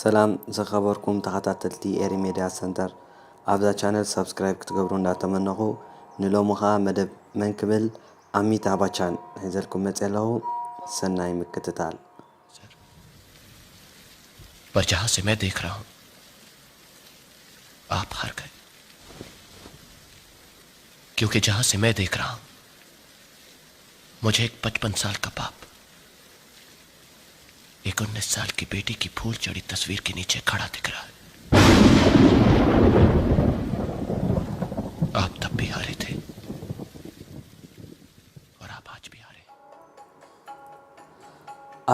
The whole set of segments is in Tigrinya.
ሰላም ዝኸበርኩም ተኸታተልቲ ኤሪ ሜድያ ሰንተር፣ ኣብዛ ቻነል ሳብስክራይብ ክትገብሩ እንዳተመነኹ፣ ንሎሚ ኸኣ መደብ መን ክብል ኣሚታህ ባቻን ሒዘልኩም መጺአ ኣለኹ። ሰናይ ምክትታል። पर जहां से मैं देख रहा हूं, आप हार गए। क्योंकि जहां से मैं देख रहा हूं, मुझे एक पचपन साल का बाप एक उन्नीस साल की बेटी की फूल चढ़ी तस्वीर के नीचे खड़ा दिख रहा है। आप तब भी हारे थे और आप आज भी हारे।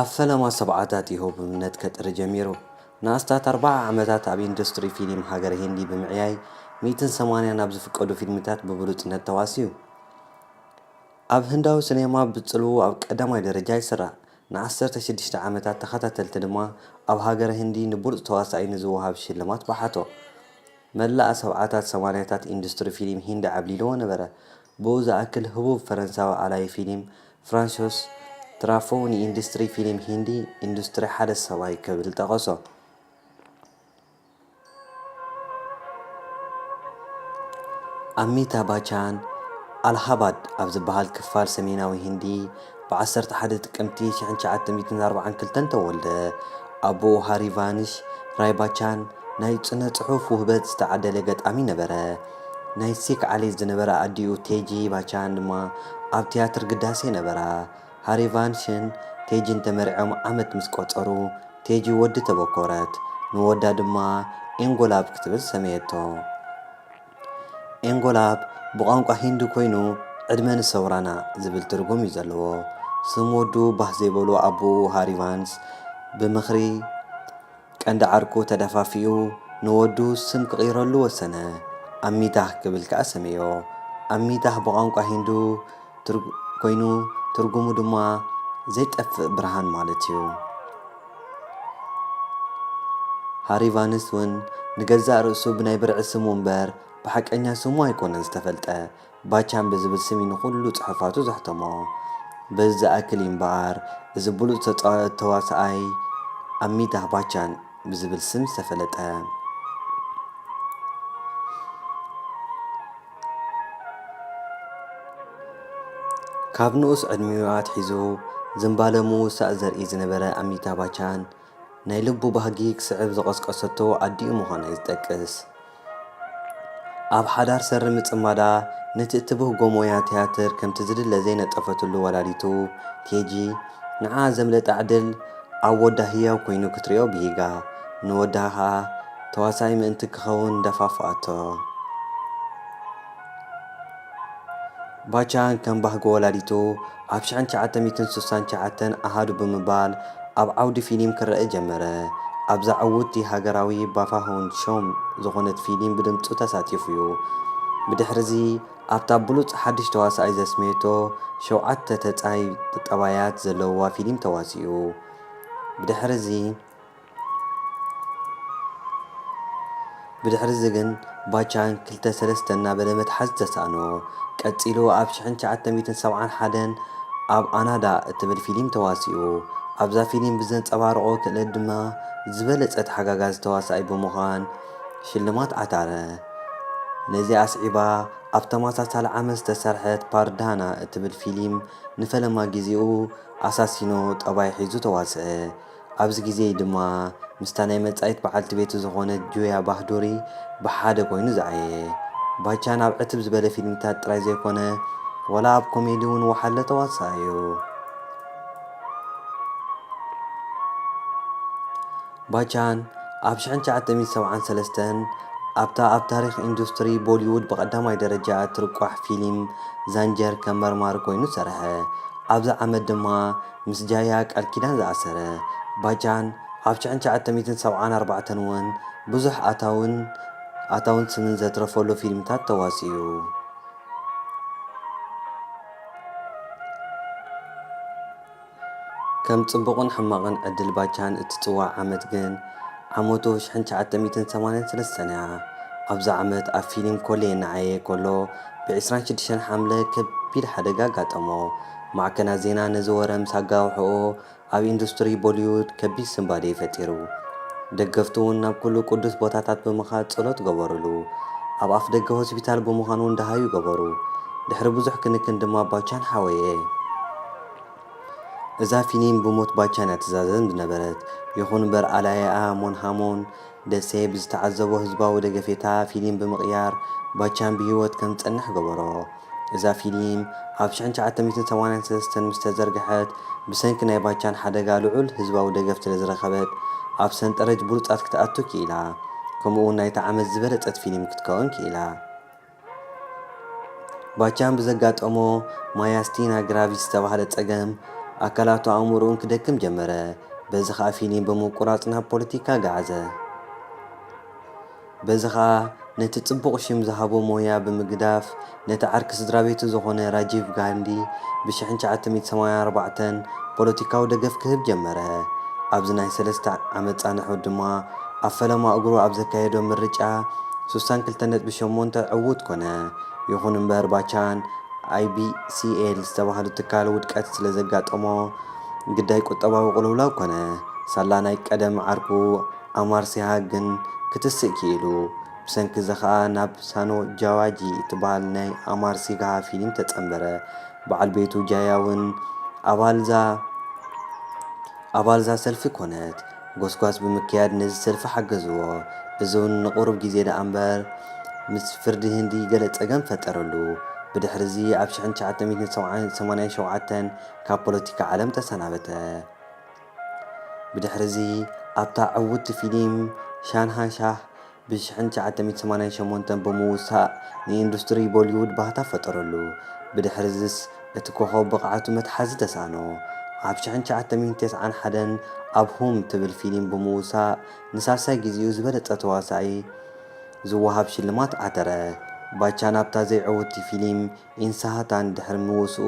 ኣብ ፈለማ ሰብዓታት ኢሆ ብምነት ከጥሪ ጀሚሩ። ንኣስታት ኣርባዓ ዓመታት ኣብ ኢንዱስትሪ ፊልም ሃገር ሂንዲ ብምዕያይ፣ ሚእትን ሰማንያን ኣብ ዝፍቀዱ ፊልምታት ብብሉጽነት ተዋሲዩ። ኣብ ህንዳዊ ሲኔማ ብጽልዉ ኣብ ቀዳማይ ደረጃ ይስራዕ። ንዓሰርተ ሽዱሽተ ዓመታት ተኸታተልቲ ድማ ኣብ ሃገረ ህንዲ ንብሉጽ ተዋሳኣይ ንዝወሃብ ሽልማት በሓቶ። መላእ ሰብዓታት ሰማንያታት ኢንዱስትሪ ፊልም ሂንዲ ዓብሊልዎ ነበረ። ብኡ ዝኣክል ህቡብ ፈረንሳዊ ኣላይ ፊልም ፍራንሾስ ትራፎ ንኢንዱስትሪ ፊልም ሂንዲ ኢንዱስትሪ ሓደ ሰብኣይ ክብል ጠቐሶ። ኣሚታ ባቻን ኣልሃባድ ኣብ ዝበሃል ክፋል ሰሜናዊ ሂንዲ ብ ዓሰርተ ሓደ ጥቅምቲ ሽሕን ትሽዓተ ሚእትን ኣርባዓን ክልተን ተወልደ። ኣቦኡ ሃሪ ቫንሽ ራይ ባቻን ናይ ጽነ ጽሑፍ ውህበት ዝተዓደለ ገጣሚ ነበረ። ናይ ሲክ ዓሌት ዝነበረ ኣዲኡ ቴጂ ባቻን ድማ ኣብ ትያትር ግዳሴ ነበራ። ሃሪ ቫንሽን ቴጂን ተመርዕዮም ዓመት ምስ ቆጸሩ፣ ቴጂ ወዲ ተበኮረት። ንወዳ ድማ ኤንጎላብ ክትብል ሰመየቶ። ኤንጎላብ ብቋንቋ ሂንዲ ኮይኑ ዕድመ ንሰውራና ዝብል ትርጉም እዩ ዘለዎ። ስም ወዱ ባህ ዘይበሎ ኣቦኡ ሃሪቫንስ ብምኽሪ ቀንዲ ዓርኩ ተደፋፊኡ ንወዱ ስም ክቕይረሉ ወሰነ። ኣሚታህ ክብል ከኣ ሰመዮ። ኣሚታህ ብቋንቋ ሂንዱ ትርጉ- ኮይኑ ትርጉሙ ድማ ዘይጠፍእ ብርሃን ማለት እዩ። ሃሪቫንስ እውን ንገዛእ ርእሱ ብናይ ብርዒ ስሙ እምበር ብሓቀኛ ስሙ ኣይኮነን ዝተፈልጠ። ባቻን ብዝብል ስም እዩ ንኹሉ ጽሑፋቱ ዘሕተሞ። በዚ ዝኣክል እዩ እምበኣር እዚ ብሉጽ ተጻ- ተዋሳኣይ ኣሚታህ ባቻን ብዝብል ስም ዝተፈለጠ። ካብ ንኡስ ዕድሚኡ ኣትሒዙ ዝንባለ ምውሳእ ዘርኢ ዝነበረ ኣሚታ ባቻን ናይ ልቡ ባህጊ ክስዕብ ዝቐስቀሰቶ ኣዲኡ ምዃና እዩ ዝጠቅስ። ኣብ ሓዳር ሰሪ ምጽማዳ ነቲ እትብህጎ ሞያ ትያትር ከምቲ ዝድለ ዘይነጠፈትሉ ወላዲቱ ቴጂ ንዓ ዘምለጣ ዕድል ኣብ ወዳ ህያው ኮይኑ ክትሪኦ ብሂጋ ንወዳ ኸኣ ተዋሳኣይ ምእንቲ ክኸውን ደፋፍኣቶ። ባቻን ከም ባህጊ ወላዲቱ ኣብ ሽሕን ትሽዓተ ሚእትን ስሳን ትሽዓተን ኣሃዱ ብምባል ኣብ ዓውዲ ፊሊም ክረአ ጀመረ። ኣብዛ ዕውትቲ ሃገራዊ ባፋሆን ሾም ዝኾነት ፊሊም ብድምጹ ተሳቲፉ እዩ። ብድሕርዚ ኣብታ ብሉጽ ሓድሽ ተዋሳኣይ ዘስመየቶ ሸውዓተ ተጻይ ጠባያት ዘለውዋ ፊሊም ተዋሲኡ። ብድሕርዚ ብድሕርዚ ግን ባቻን ክልተ ሰለስተ እናበለ መትሓዚ ተሳእኖ። ቀጺሉ ኣብ ሽሕን ትሽዓተ ሚእትን ሰብዓን ሓደን ኣብ ኣናዳ እትብል ፊሊም ተዋሲኡ። ኣብዛ ፊሊም ብዘንጸባረቖ ክእለት ድማ ዝበለጸ ተሓጋጋዚ ተዋሳኣይ ብምዃን ሽልማት ዓታረ። ነዚ ኣስዒባ ኣብ ተመሳሳሊ ዓመት ዝተሰርሐት ፓርዳና እትብል ፊሊም ንፈለማ ግዜኡ ኣሳሲኖ ጠባይ ሒዙ ተዋስአ። ኣብዚ ግዜ ድማ ምስታ ናይ መጻኢት በዓልቲ ቤቱ ዝኾነት ጁያ ባህዱሪ ብሓደ ኮይኑ ዝዓየ። ባቻን ኣብ ዕትብ ዝበለ ፊልምታት ጥራይ ዘይኮነ፣ ዋላ ኣብ ኮሜዲ እውን ወሓለ ተዋሳኣይ እዩ። ባቻን ኣብ ሽሕን ትሽዓተ ሚእትን ሰብዓን ሰለስተን ኣብታ ኣብ ታሪኽ ኢንዱስትሪ ቦሊውድ ብቐዳማይ ደረጃ እትርቋሕ ፊልም ዛንጀር ከም መርማሪ ኮይኑ ሰርሐ። ኣብዚ ዓመት ድማ ምስ ጃያ ቃል ኪዳን ዝኣሰረ። ባቻን ኣብ ሽሕን ትሽዓተ ሚእትን ሰብዓን ኣርባዕተን እውን ብዙሕ ኣታውን ኣታውን ስምን ዘትረፈሉ ፊልምታት ተዋሲኡ። ከም ጽቡቕን ሕማቕን ዕድል ባቻን እትጽዋዕ ዓመት ግን ዓመቱ ሽሕን ትሽዓተ ሚእትን ሰማንያን ሰለስተን እያ። ኣብዛ ዓመት ኣብ ፊልም ኮሌ እናዓየየ ከሎ ብ ዕስራን ሽዱሽተን ሓምለ ከቢድ ሓደጋ ኣጋጠሞ። ማዕከናት ዜና ነዚ ወረ ምስ ኣጋውሕኦ ኣብ ኢንዱስትሪ ቦሊውድ ከቢድ ስንባደ እዩ ፈጢሩ። ደገፍቱ እውን ናብ ኩሉ ቅዱስ ቦታታት ብምኻድ ጸሎት ገበሩሉ። ኣብ ኣፍ ደገ ሆስፒታል ብምዃን እውን ደሃዩ ገበሩ። ድሕሪ ብዙሕ ክንክን ድማ ባቻን ሓወየ። እዛ ፊሊም ብሞት ባቻን እያ ትዛዘም ዝነበረት። ይኹን እምበር ኣላያኣ ሞንሃሞን ደሴ ብዝተዓዘቦ ህዝባዊ ደገፌታ ፊሊም ብምቕያር ባቻን ብህይወት ከም ዝጸንሕ ገበሮ። እዛ ፊሊም ኣብ ሽሕን ትሽዓተ ሚእትን ሰማንያን ሰለስተን ምስ ተዘርግሐት ብሰንኪ ናይ ባቻን ሓደጋ ልዑል ህዝባዊ ደገፍ ስለ ዝረኸበት ኣብ ሰንጠረጅ ብሉጻት ክትኣቱ ክኢላ። ከምኡ እውን ናይቲ ዓመት ዝበለጸት ፊሊም ክትከውን ክኢላ። ባቻን ብዘጋጠሞ ማያስቲና ግራቪስ ዝተባህለ ጸገም ኣካላቱ ኣእምሮኡን ክደክም ጀመረ። በዚ ኸኣ ፊሊም ብምቁራጽ ናብ ፖለቲካ ገዓዘ። በዚ ኸኣ ነቲ ጽቡቕ ሽም ዝሃቦ ሞያ ብምግዳፍ ነቲ ዓርኪ ስድራ ቤቱ ዝኾነ ራጂቭ ጋንዲ ብ ሽሕን ትሽዓተ ሚእትን ሰማንያን ኣርባዕተን ፖለቲካዊ ደገፍ ክህብ ጀመረ። ኣብዚ ናይ ሰለስተ ዓመት ጻንሖት ድማ ኣብ ፈለማ እግሩ ኣብ ዘካየዶ ምርጫ ስሳን ክልተ ነጥቢ ሸሞንተ ዕዉት ኮነ። ይኹን እምበር ባቻን ኣይ ቢ ሲ ኤል ዝተባህሉ ትካል ውድቀት ስለ ዘጋጠሞ ግዳይ ቁጠባዊ ቅልውላው ኮነ። ሳላ ናይ ቀደም ዓርኩ ኣማር ሲሃ ግን ክትስእ ክኢሉ። ብሰንኪ እዚ ኸኣ ናብ ሳኖ ጃዋጂ እትበሃል ናይ ኣማር ሲሃ ፊልም ተጸንበረ። በዓል ቤቱ ጃያ እውን ኣባልዛ ኣባልዛ ሰልፊ ኮነት። ጎስጓስ ብምክያድ ነዚ ሰልፊ ሓገዝዎ። እዚ እውን ንቁሩብ ግዜ ደኣ እምበር ምስ ፍርዲ ህንዲ ገለ ጸገም ፈጠረሉ። ብድሕሪ እዚ ኣብ ሽሕን ትሽዓተ ሚእትን ሰማንያን ሸውዓተን ካብ ፖለቲካ ዓለም ተሰናበተ። ብድሕሪ እዚ ኣብታ ዕውትቲ ፊልም ሻንሃንሻህ ብ ሽሕን ትሽዓተ ሚእትን ሰማንያን ሸሞንተን ብምውሳእ ንኢንዱስትሪ ቦሊውድ ባህታ ፈጠረሉ። ብድሕሪ እዚስ እቲ ኮኾብ ብቕዓቱ መትሓዚ ተሳእኖ። ኣብ ሽሕን ትሽዓተ ሚእትን ተስዓን ሓደን ኣብ ሁም ትብል ፊልም ብምውሳእ ንሳልሳይ ግዜኡ ዝበለጸ ተዋሳኣይ ዝወሃብ ሽልማት ዓተረ። ባቻን ኣብታ ዘይዕውትቲ ፊልም ኢንሳሃታን ድሕሪ ምውስኡ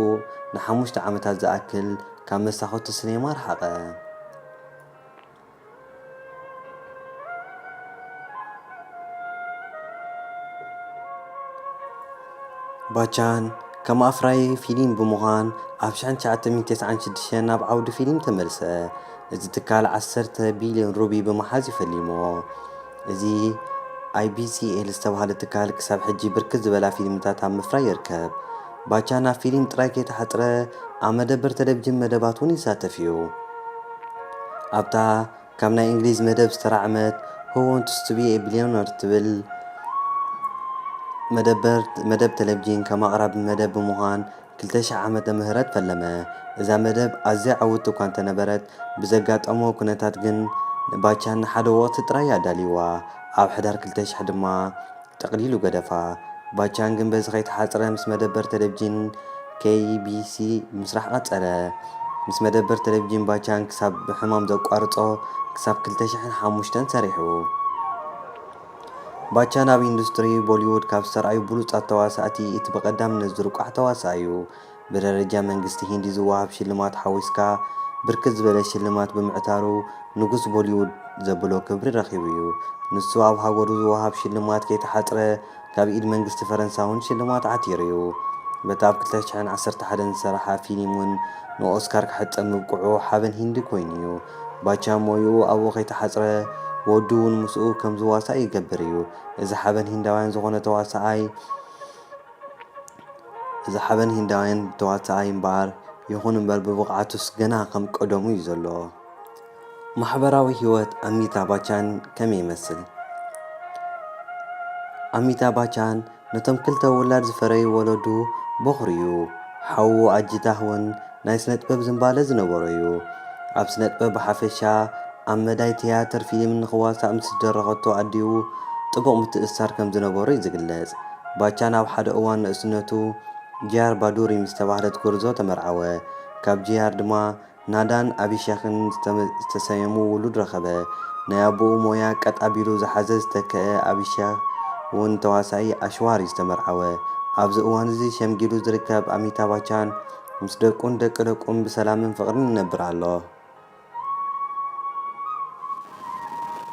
ንሓሙሽተ ዓመታት ዝኣክል ካብ መሳኹቲ ስኔማ ረሓቐ። ባቻን ከም ኣፍራዪ ፊልም ብምዃን ኣብ ሽሕን ትሽዓተ ሚእትን ተስዓን ሽዱሽተን ናብ ዓውዲ ፊልም ተመልሰ። እዚ ትካል ዓሰርተ ቢልዮን ሩቢ ብምሓዝ እዩ ፈሊምዎ። እዚ ኣይ ቢ ሲ ኤል ዝተባህለ ትካል ክሳብ ሕጂ ብርክት ዝበላ ፊልምታት ኣብ ምፍራይ ይርከብ። ባቻን ኣብ ፊልም ጥራይ ከይተሓጽረ ኣብ መደበር ቴሌቪዥን መደባት እውን ይሳተፍ እዩ። ኣብታ ካብ ናይ እንግሊዝ መደብ ዝተራዕመት Who Wants to Be a Billionaire ትብል መደበር መደብ ቴሌቪዥን ከም ኣቕራቢ መደብ ብምዃን ክልተ ሽሕ ዓመተ ምህረት ፈለመ። እዛ መደብ ኣዝያ ዕውትቲ እኳ እንተነበረት ብዘጋጠሞ ኩነታት ግን ባቻን ንሓደ ወቕቲ ጥራይ ኣዳልይዋ። ኣብ ሕዳር ክልተ ሽሕ ድማ ጠቕሊሉ ገደፋ። ባቻን ግን በዚ ከይተሓጽረ ምስ መደበር ቴሌቪዥን ኬ ቢ ሲ ምስራሕ ቀጸለ። ምስ መደበር ቴሌቪዥን ባቻን ክሳብ ብሕማም ዘቋርጾ ክሳብ ክልተ ሽሕን ሓሙሽተን ሰሪሑ። ባቻን ኣብ ኢንዱስትሪ ቦሊውድ ካብ ዝተራእዩ ብሉጻት ተዋሳእቲ እቲ ብቐዳምነት ዝርቋሕ ተዋሳኣይ እዩ። ብደረጃ መንግስቲ ሂንዲ ዝወሃብ ሽልማት ሓዊስካ ብርክት ዝበለ ሽልማት ብምዕታሩ ንጉስ ቦሊውድ ዘብሎ ክብሪ ረኺቡ እዩ። ንሱ ኣብ ሃገሩ ዝወሃብ ሽልማት ከይተሓጽረ ካብ ኢድ መንግስቲ ፈረንሳ እውን ሽልማት ዓቲሩ እዩ። በታ ኣብ ክልተ ሽሕን ዓሰርተ ሓደን ዝሰረሓ ፊልም እውን ንኦስካር ክሕጸ ምብቅዑ ሓበን ሂንዲ ኮይኑ እዩ። ባቻ ሞይኡ ኣብኡ ከይተሓጽረ ወዱ እውን ምስኡ ከም ዝዋሳእ ይገብር እዩ። እዚ ሓበን ሂንዳውያን ዝኾነ ተዋሳኣይ እዚ ሓበን ሂንዳውያን ተዋሳኣይ እምበኣር፣ ይኹን እምበር ብብቕዓቱስ ገና ከም ቀደሙ እዩ ዘሎ። ማሕበራዊ ህይወት ኣሚታ ባቻን ከመይ ይመስል? ኣሚታ ባቻን ነቶም ክልተ ውላድ ዝፈረዩ ወለዱ በኹሪ እዩ። ሓዉ ኣጂታህ እውን ናይ ስነጥበብ ዝንባለ ዝነበሮ እዩ። ኣብ ስነጥበብ ብሓፈሻ ኣብ መዳይ ትያትር ፊልምን ንኽዋሳእ ምስ ዝደረኸቶ ኣዲኡ ጥቡቕ ምትእስሳር ከም ዝነበሮ እዩ ዝግለጽ። ባቻን ኣብ ሓደ እዋን ንእስነቱ ጂያር ባዱሪ ምስ ተባህለት ጎርዞ ተመርዓወ። ካብ ጂያር ድማ ናዳን ኣቢሻኽን ዝተመ- ዝተሰየሙ ውሉድ ረኸበ። ናይ ኣቦኡ ሞያ ቀጥ ኣቢሉ ዝሓዘ ዝተከአ ኣቢሻኽ እውን ተዋሳኢ ኣሽዋር እዩ ዝተመርዓወ። ኣብዚ እዋን እዚ ሸምጊሉ ዝርከብ ኣሚታ ባቻን ምስ ደቁን ደቂ ደቁን ብሰላምን ፍቕርን ይነብር ኣሎ።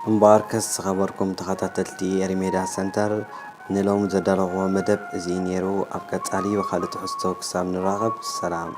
እምበኣርከስ ዝኸበርኩም ተኸታተልቲ ኤሪሜዳ ሰንተር ንሎሚ ዘዳለኹዎ መደብ እዚ እዩ ነይሩ። ኣብ ቀጻሊ ብኻልእ ትሕዝቶ ክሳብ ንራኸብ ሰላም።